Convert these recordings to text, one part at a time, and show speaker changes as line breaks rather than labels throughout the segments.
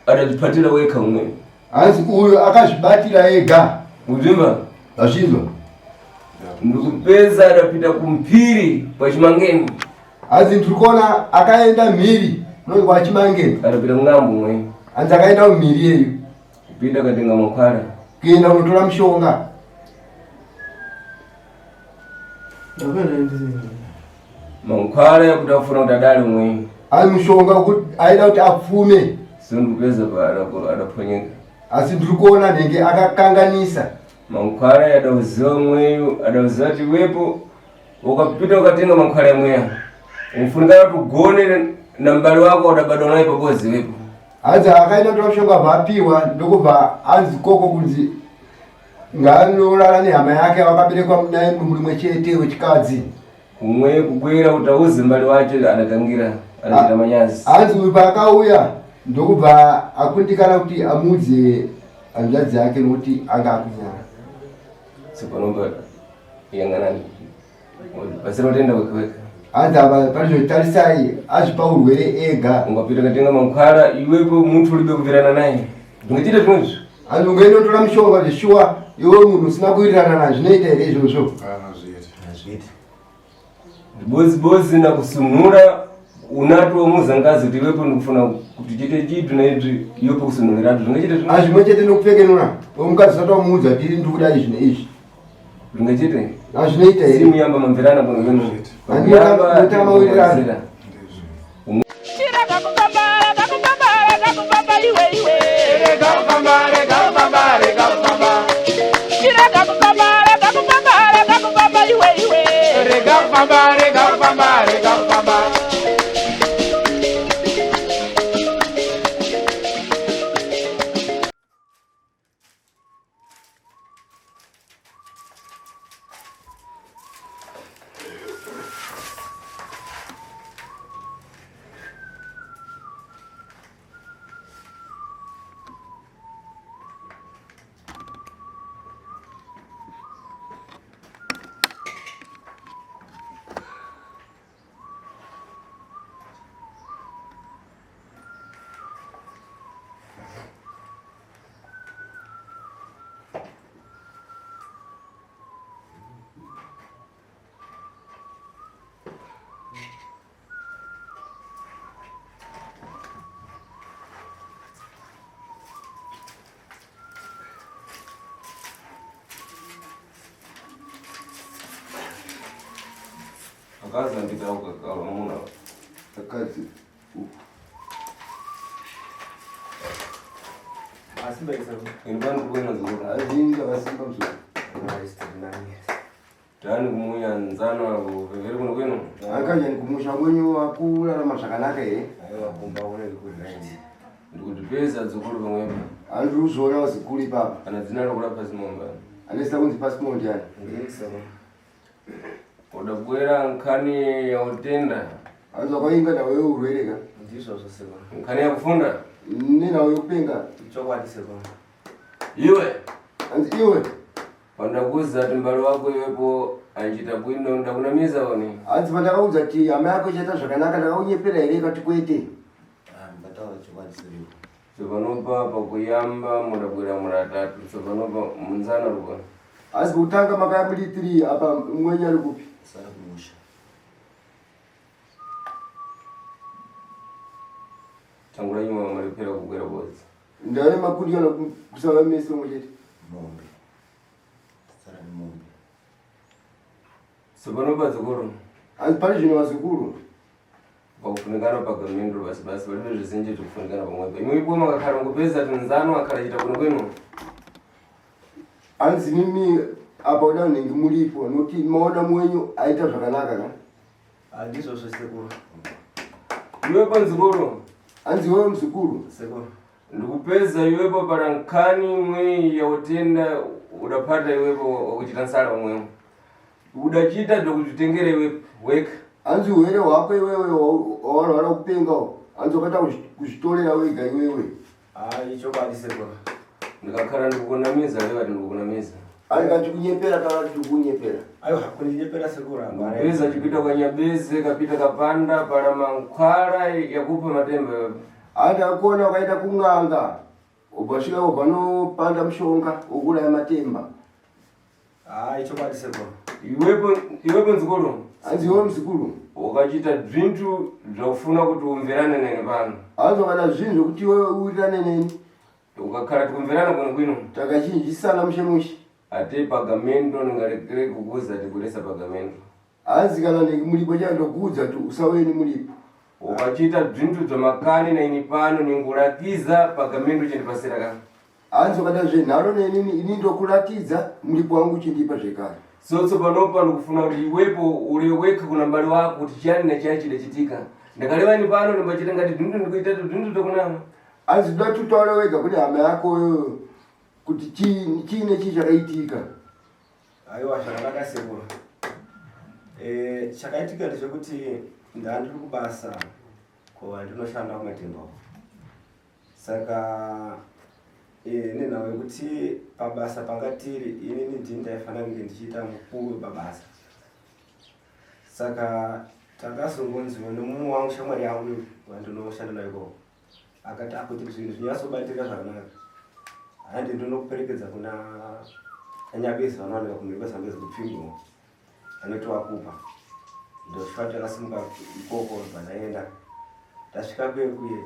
Adazvipatira weka umwe.
Hanzi uyu akazvibatira ega.
Muzvimba?
Zvazvinzwa.
Ndikupedza adapita kumphiri kwaChimangeni.
Hanzi ndiri kuona akaenda mhiri kunonzi kwaChimangeni.
Adapita kung'ambo umwe.
Hanzi akaenda kumhiri yeyo.
Kupinda akatenga makwara.
Kuenda kunotora mushonga.
Mankwara yekuti afuna kuti adare umwe.
Ari mushonga wekuti aida kuti apfume.
Sindikupedza adapwanyika.
Asi ndiri kuona nenge akakanganisa.
Mankwara yada kuziva mweyu, ada kuziva kuti wepo ukapita ukatenga mankwara mweya. Ufunika kuti ugone na mbali wako udabadwa naye pabozi wepo.
Hanzi akaenda kutora mushonga bva apiwa ndokubva anzi koko kunzi ngaanorara nehama yake vakaberekwa naye mudumbu rimwe chete wechikadzi.
Kumwe kubwera kuti auze mbali wacho adakangira adaita manyazi.
Hanzi uyu paakauya ndokubva akundikana kuti amuudze hanzvadzi yake nokuti anga akunyara.
Sipanopa yanganani. Pasina kutenda kweka.
Hanzi apa palizvotarisai azvipa urwere ega.
Ungapita katenga mankwara iwepo munthu ulibe kuvirana naye. Ungachita zvimwe izvo.
Hanzi ungaenda kutora mushonga zveshuwa iwe munhu usina kuwirirana naye zvinoita here izvozvo?
Hazviiti.
Bozi bozi nakusunhura unato muzangazi kuti iwepo ndikufuna kuti chite chitu naizvi iwepo kusunhurira zvingachita zvimwe.
Hazvimwe chete nokupfekenura wemukadzi usati wamuudza kuti ndikuda izvi neizvi.
Zvingachite?
Hazvinoita here?
Simu yamba mamverana pamwe penu.
Mutama wirirana.
Chirega kufamba, rega kufamba, rega kufamba iwe iwe.
Rega kufamba, rega kufamba, rega kufamba.
Chirega kufamba, rega kufamba, rega kufamba iwe iwe.
Rega kufamba, rega kufamba, rega kufamba.
Akazi anditauka kalamuna.
Akazi.
Tani kumuya nzano avo veveri kuno kwenu.
Akanya kumusha mwenyu wakurarama zvakanaka here?
Aiwa kumba kune good right.
Ndikutipeza dzukuru pamwepo.
Andiri kuzoona vazukuru ipapa.
Kana dzina rokurapa zimomba.
Anesa kunzi pasimo ndiani?
Ndini
Udabwera nkhani ya utenda.
Anzi wakainga nawe urwere ka?
Ndizvozvo sekuru.
Nkhani ya kufunda.
Nenawe yekupenga.
Chokwadi sekuru.
Iwe.
Anzi iwe.
Pandakuudza kuti mbali wako iwepo anchita bwino ndakunamiza oni.
Hanzi pandakaudza kuti hama yako ichaita zvakanaka ndakakunyepera here ikati kwete.
Ndataura chokwadi sekuru.
Tsopanopa pakuyamba mudabwera muratatu tsopanopa munzana rukona.
Hanzi kutanga makaya muri 3 apa mwenyu ari kupi?
Sara kumusha.
Tangura nyuma maripera kugwera bodzi.
Ndave makundi kana kusava meso mwe chete.
Mombe. Sara ni mombe.
Tsopanopa dzukuru.
Hanzi pane zvino vazukuru.
Pakufunikana pagamendro basi basi palibe zvizinji zvikufunikana pamwepo. Imwe ipo makakhala ngupeza tinzano akhala chita kuno kwenu.
Hanzi mimi apa uda unenge muripo nokuti maona mwenyu aita zvakanaka ka?
Handizvozvo sekuru.
Iwepo nzukuru.
Hanzi iwewe mzukuru.
Sekuru.
Ndikupeza iwepo pala nkhani imwe yautenda udapata iwepo wakuchita nsala umwewo. Udachita ndokuzvitengera iwe weka.
Hanzi urwere hwako iwewe wawarwara kupenga hanzi wakaita kuzvitorera wega iwewe.
Ah, ichokwadi sekuru.
Ndikakhala ndikukunamiza leo ati ndikukunamiza.
Ari kati kunyepera kana kuti kunyepera.
Aiwa kundinyepera sekuru hapana.
Beza chipita kwa Nyabeze kapita kapanda pala mankhwala yakupa matemba.
Andakuona ukaenda kun'anga ubva svika ubva nopanda mushonga wokuuraya matemba.
Haa ichokwadi sekuru.
Iwepo iwepo mzukuru.
Hanzi iwe mzukuru.
Ukachita zvintu zvakufuna kuti umverane neni pano.
Hanzi ukada zvinhu zvekuti iwe uwirirane neni.
Ukakhala tikumverana kuno kwino.
Takachinjisana mushe mushe.
Ate pagamendo ningarekere kukuza tibudesa pagamendo.
Hanzi kana muripo chaiyo ndokuudza kuti usauye nemuripo.
Ukachita zvintu zvamakani naini pano ningurakiza pagamendo chindipasira ka.
Hanzi ukada zvenharo nenini ini ndokuratidza muripo wangu uchindipa zvekare.
Tsotso panopa ndikufuna kuti iwepo uri wekha kuna mbali wako kuti chiyani nachiyani chidachitika. Ndakaleva ini pano ndimbachita ngati zvintu ndikuita zvintu zvakunama.
Hanzi ndoda kuti utaure wega kune hama yako iyoyo kuti chii chii nechii chakaitika.
Aiwa zvakanaka sekuru. Eh, chakaitika ndechekuti ndandiri kubasa kwandinoshanda kumatemba uko. Saka eh, nenhau yekuti pabasa panga tiri inini ndini ndaifanira kunge ndichiita mukuru wepabasa. Saka takazongonziwa nemumwe wangu shamwari yangu wandinoshanda nayo ikoko akati akuti zvinhu zvinyatsobatika zvakanaka handi ndinokuperekedza kuna anyabezi vanowanika kumhiri kwezambezi kupfimbo anotovakupa ndosvika takasimuka ikoko ndobva ndaenda tasvika kuye kuye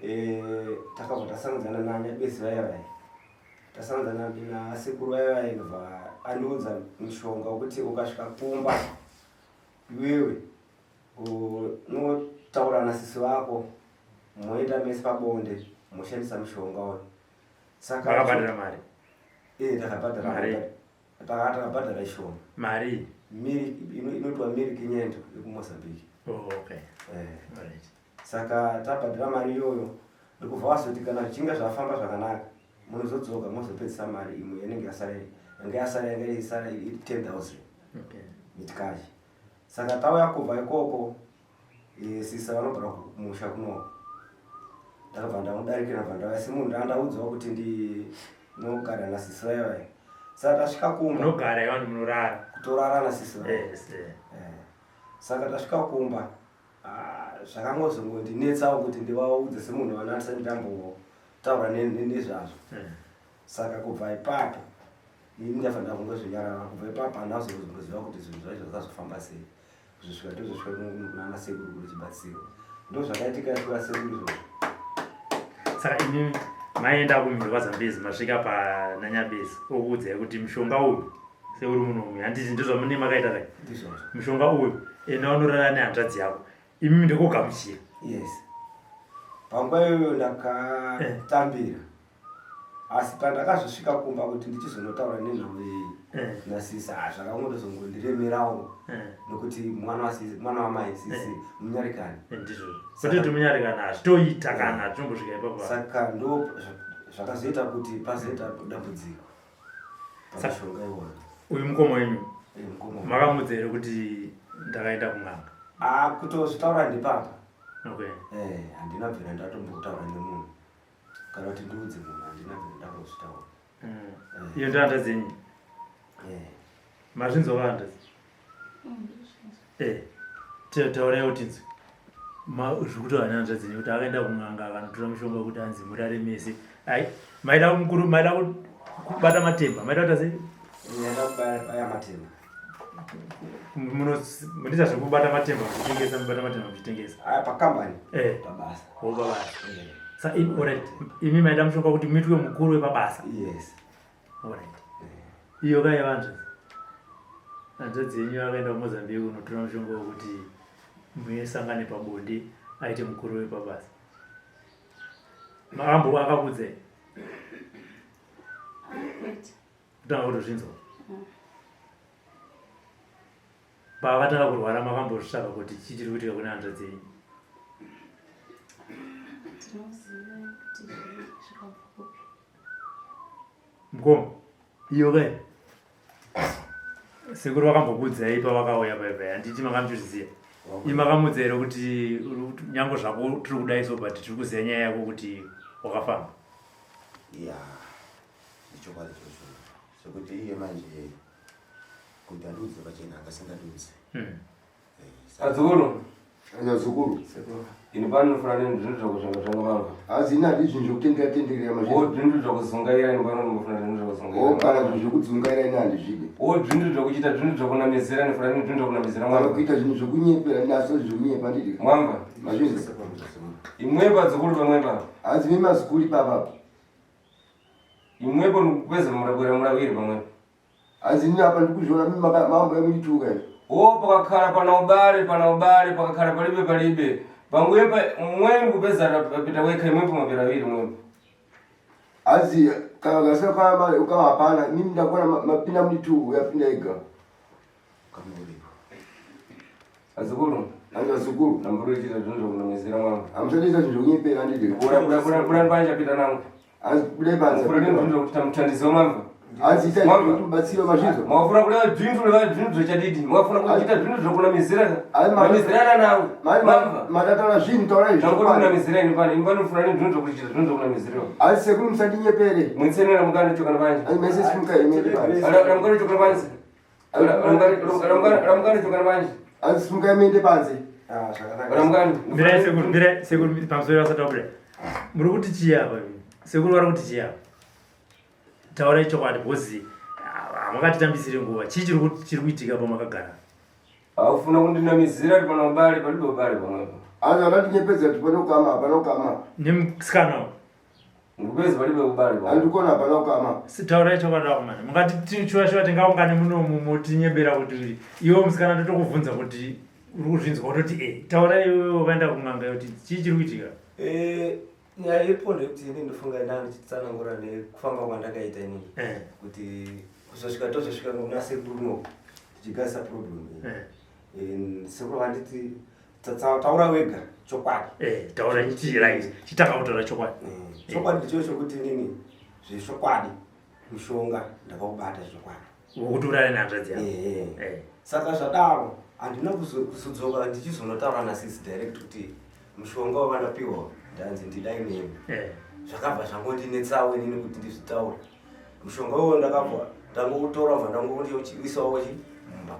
eh, takabva tasangidzana nanyabezi vaya vaya tasangidzana nasekuru vaya vaya ndobva andiudza mushonga wekuti ukasvika kumba iwewe unotaura nasisi vako moenda mese pabonde moshandisa mushonga uyu
saka makabhadhara mari
eh takabhadhara
mari
takabhadhara ishoma
mari
miri inoitwa miri kinyendo yekuMozambique.
Oh, okay.
Eh.
Alright.
Saka tabhadhara mari iyoyo ndikubva wazoti kana zvichinge zvafamba zvakanaka munozodzoka mozopedzisa mari imwe inenge yasara yanga yasara yanga isara iri 10000
Okay.
mitikashi saka tauya kubva ikoko eh, sisa vanobva kumusha kunoko ndakabva ndamudarikira bva ndauya semunhu ndandaudzwa kuti ndinogara nasisi vaya vaya saka tasvika kumba
Munogara ivanhu munorara.
kutorara nasisi vaya
Yes. eh.
Eh, saka tasvika kumba ah, zvakangozongondinetsawo kuti ndivaudze semunhu vana ndisati ndambotaura nezvazvo
Eh.
saka kubva ipapo ini ndafanira kungozvinyarara kubva ipapo handina kuzongoziva kuti zvinhu zvacho zvakazofamba sei kuzosvika tozosvika kunana sekuru kuti tibatsirwe ndo zvakaitika svika sekuru izvozvo
Saka imi maenda kumhiri kwaZambezi masvika pananyabezi okuudzai kuti mushonga uyu seuri muno uyu handiti ndozvamune makaita kai
ndizvozvo
mushonga uyu enda unorara nehanzvadzi yako imimi ndikogamuchira
yes panguva iyoyo ndakatambira asi pandakazosvika kumba kuti ndichizonotaura nenhau iyi
Eh.
nasisi ah, zvakangotozongondiremerawo
Eh.
nokuti mwana wasisi mwana wamai sisi
Eh.
munyarikani
Ndizvozvo kwete kuti munyarikana hazvitoita kana hazvitombosvika ipapo
saka ndo zvakazoita kuti pazoita dambudziko pamishonga iwona
uyu mukoma wenyu
Eh, mukoma
makamudza here kuti ndakaenda kun'anga
ah kutozvitaura ndipapa
okay
eh handina bvira ndatombotaura nemunhu kana kuti ndiudze munhu handina bvira ndambozvitaura
Mm. iyo ndo hanzvadzi yenyu
eh
mazvinzwa ka hanzvadzi Eh, taurai kuti nzwi zviri kutaura nehanzvadzi yenyu kuti akaenda kun'anga akanotora mushonga wekuti anzi murare mese ai maida mukuru maida kubata matemba maida kuita sei
ndaida kubaya matemba
munoita zvekubata matemba muchitengesa mubata matemba muchitengesa
aya pakambani
Eh.
pabasa
wopabasa
Eh,
sa alright imi maida mushonga kuti muitwe mukuru wepabasa
yes
alright iyo kaiva hanzvadzi hanzvadzi yenyu akaenda kumozambique kunotora mushonga wekuti musangane pabonde aite mukuru wepabasa makambo akakudzai
Kwete.
kutanga kutozvinzwa paakatanga kurwara makambozvitsvaga kuti chii chiri kuitika kune hanzvadzi yenyu
Tinoziva kuti zvakabva kupi.
mukoma iyo kai sekuru vakambokuudzai pavakauya paipai handiti makamutozviziva imi makamudza here kuti nyange zvako tiri kudai so but tiri kuziva nyaya yako kuti wakafamba
ya ichokwadi chocho sekuti iye manje kuti andiudze pachena angasingandiudze
Hmm.
Adzukuru
Azukuru.
Ini pano ndinofanira nini zvinhu zvakuzvanga zvanga vamva.
Hanzi ini handidi zvinhu zvekutendera tenderera
O
mazvinzwa.
zvinhu zvakuzungaira ini pano ndinofanira zvinhu
O
zvakuzungaira.
kana zvinhu zvekudzungaira ini handizvidi.
O zvinhu zvakuchita zvinhu zvakunamizira ndinofanira nini zvinhu zvakunamizira
Kana
mwamva.
kuita zvinhu zvekunyepera ini asi zvinhu zvekunyepa handidi.
Mwamva.
Mazvinzwa.
Imwepo adzukuru pamwepo.
Hanzi mimi mazukuru ipapa.
Imwepo ndikupedza murabwera murawiri pamwepo.
Hanzi ini apa ndikuzviona mimi mambo yamundituka ini.
O pakakhala pana ubale pana ubale pakakhala palibe palibe. Pamwepo mweni kupeza papita wekha imwepo mapera awiri mwepo.
Hanzi kana ukasina kama ukama hapana mimi ndakuona mapinda mundituka yapinda ega.
Kama uripo.
Azukuru.
Hanzi vazukuru.
Namburu ichita zvinhu zvakunamizira mwamva.
Hamusadiita zvinhu zvekunyepera handidi.
Bura bura bura bura panja pita nangu.
Hanzi budai panze.
Mufura nini zvinhu zvakuti tamuthandizo mwamva.
Hanzi ita
Mwamva.
zvinhu zvekubatsira mazvinzwa.
Mwafuna kuda zvinhu leva zvinhu zvechadidi. Mwafuna kuchita zvinhu zvakunamizira.
Hayi,
Namizirana nawe. Mwamva.
Matataura zvinhu taurai
Nangoti
zvokwadi.
kunamizira ini pano. Ini pano mufuna nini zvinhu zvakuchita zvinhu zvakunamizira.
Hanzi sekuru musandinyepere.
Mwitsenera mukani chokana panja.
Hanzi mese simukai muende panze.
Ramukani chokana panja. Ramukani chokana panja.
Hanzi simukai muende panze.
Ah, zvakanaka.
Ramukani.
Mirai sekuru, mirai sekuru pamusoro vasati vabuda. Muri kuti chii apa? Sekuru vari kuti chii apa? Taurai chokwadi because hamungatitambisire nguva. Chii chiri kuitika pamakagara?
Aufuna kundinamizira kuti pana ubale palibe ubale pamwepo.
Hanzi vanondinyepedza kuti pane ukama hapana ukama.
Nemusikana uyu.
Ndikupedza palibe ubale pamwepo.
Hanzi ndikuona hapana ukama.
Taurai chokwadi vakomana. Mungati shuwa shuwa tingaungane munomu motinyebera kuti iwe musikana totokubvunza kuti uri kuzvinzwa wototi e taurai iwewe wakaenda kun'anga kuti chii chiri kuitika?
Nyaya iripo ndeyekuti ini ndofunga ndaa ndichitsanangura nekufamba kwandakaita inini kuti kuzosvika tozosvika kuna sekuru uno tichigadzisa problem iyi. Sekuru vanditi taura wega chokwadi.
Taura chii right chitanga kutaura chokwadi.
Chokwadi ndicho chokuti inini zvechokwadi mushonga ndakaubata zvechokwadi.
Wokuti urare nehanzvadzi yako.
Saka zvadaro handina kuzodzoka ndichizonotaura nasisi direct kuti mushonga wavandapiwa ndanzi ndidai nemi. Zvakabva zvangondinetsawo inini kuti ndizvitaure. Mushonga uwo ndakabva ndangoutora bva ndangouisawo mumba.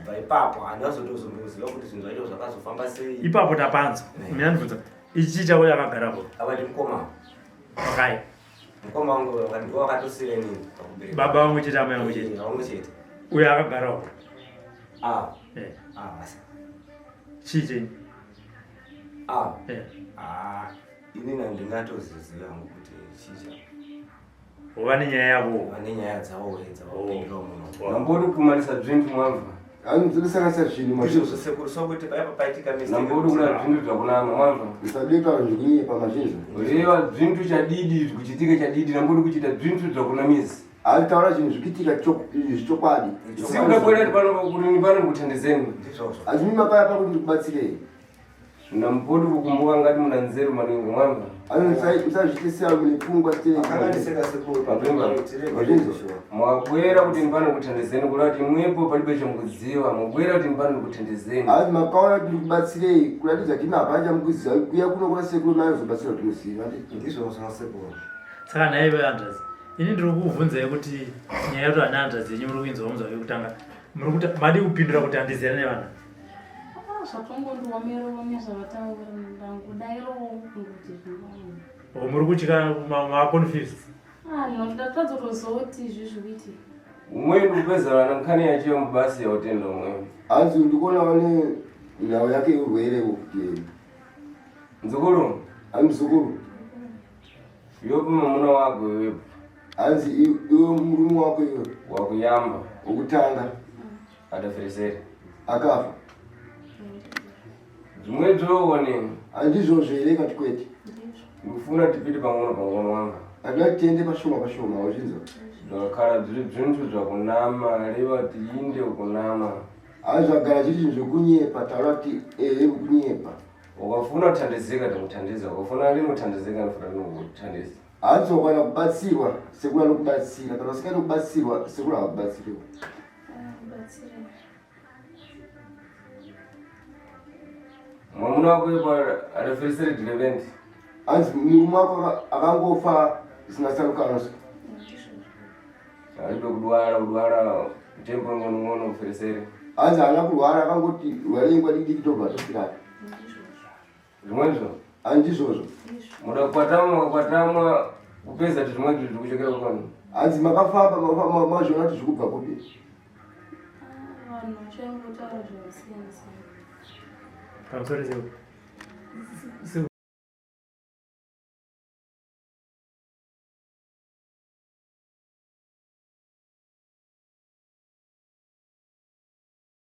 Bva ipapo handina kuzotozomboziva kuti zvinhu zvacho zvakazofamba sei.
Ipapo tapanzwa. Mina ndibvunza ichi chako chakagarapo.
Ava ndimukoma.
Wakai.
Mukoma wangu ndiwo wakatosira inini pakubereka.
Baba vangu chete amai vangu chete.
Vangu chete.
Uyo akagarapo.
Ah. Ah, basa.
Chii chenyu?
Ah. Ah, inini handingatozizivi hangu kuti chii chako.
Vane nyaya yavo.
Vane nyaya dzavo dzavapindira muno.
Nambodi kumanisa zvinhu mwamva.
Hanzi musandisanganisa zvinhu mazvinzwa.
Ndizvo sekuru sokuti paipa paitika mistake.
Nambodi kuda zvinhu zvakunama mwamva.
Musade kutaura zvekunyepa mazvinzwa.
Reva zvinhu chadidi kuchitika chadidi nambodi kuchita zvinhu zvakunamisa.
Hanzi taura zvinhu zvikuitika zvechokwadi.
Sikuda kwenda pano kuti pano ndikuthandizeni.
Ndizvozvo.
Hanzi mimi mapaya pakuti ndikubatsirei.
Nambodi kukumbuka ngati muna nzeru maningi mwamva.
Hanzi musazvitesera mune pfungwa
Akanganiseka sekuru
Mazvinzwa. Mwabwera kuti ndipano ndikuthandizeni kuda kuti imwepo palibe chamukudziwa. Mwabwera kuti ndipano ndikuthandizeni.
Hanzi makaona kuti ndikubatsirei kuratidza kuti imi hapana chamukuziva kuya kuno kuna sekuru mai uzobatsira kuti muziva.
Ndizvozvo sekuru.
Saka nhai vehanzvadzi, ini ndiri kukubvunzai kuti nyaya yekuti vana hanzvadzi yenyu muri kuinzwa munzwa yekutanga muri kuti madi kupindura kuti handiziyana nevana.
Zvatongondiomerawo nezvavataura ndangodairowo kungoti zvingaoma.
O muri kutya maconfused.
Ah, no, ndatadza kutozoti izvi zvikuitika.
Umweni kupedza vana nkhani yachiyo mubasi yautenda umweni.
Hanzi ndikuona vane nhau yake yeurwere kuti
Mzukuru.
Hanzi mzukuru.
Yopi mwamuna wako iwepo.
Hanzi iwe murume wako iwe.
Wakuyamba.
Wokutanga.
Adaferesera.
Akafa.
Zvimwe zvoone.
Handizvozvo here kati kwete.
Ndikufuna tipite pang'ono pang'ono wanga.
Handida kuti tiende pashoma pashoma wazvinzwa.
Zvakakhala zviri zvinhu zvakunama reva tiinde kunama.
Hanzi zvagara zviri zvinhu zvekunyepa taura kuti ehe kunyepa.
Ukafuna kuthandizika ndikuthandiza, ukafuna rini kuthandizika ndifuna rini kuthandiza.
Hanzi wakwana kubatsirwa sekuru anokubatsira kana usingadi kubatsirwa sekuru havakubatsiriwo.
Batsira.
Mwamuna wako ipo adaferesere dilevendi.
Hanzi murume wako akangofa zvisina tsarukano.
Alibe kudwara kudwara tempo ng'ono ng'ono kuferesere.
Hanzi haana kurwara akangoti rwarei nguva diki diki tobva tofirana.
Zvimwezvo
Handizvozvo.
Muda kukwatamwa, mukakwatamwa kupedza kuti zvimwe zviri kuchokera kwani.
Hanzi makafamba, mazviona kuti zviri kubva kupi?
Vanhu vachangotaura zvakasiyana siyana.
Pamusoro.